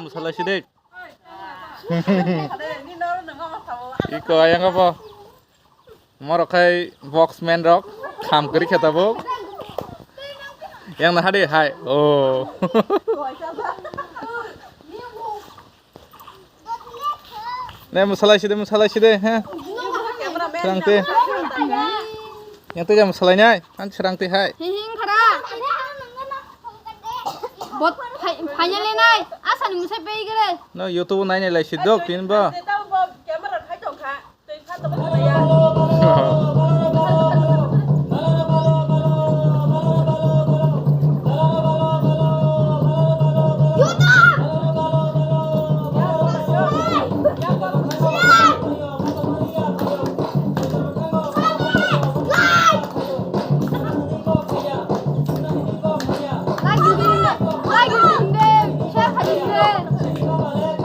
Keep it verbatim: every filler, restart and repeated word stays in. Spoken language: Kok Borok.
Mwsalai si de. Iko ayang apa? Morok khai boxman rok kham kwrwi khe tabuk. Yang na hade hai. Oh. Ne mwsalai si de, mwsalai si de, ha? Srang te. Yang te jam mwsalai nai, ang srang te hai. Hihing khara. Bot phai-, phainai le nai. Asa ni mwsai pei gele. No YouTube nai nai lai si dok tin ba. Like din, like din, share khai din.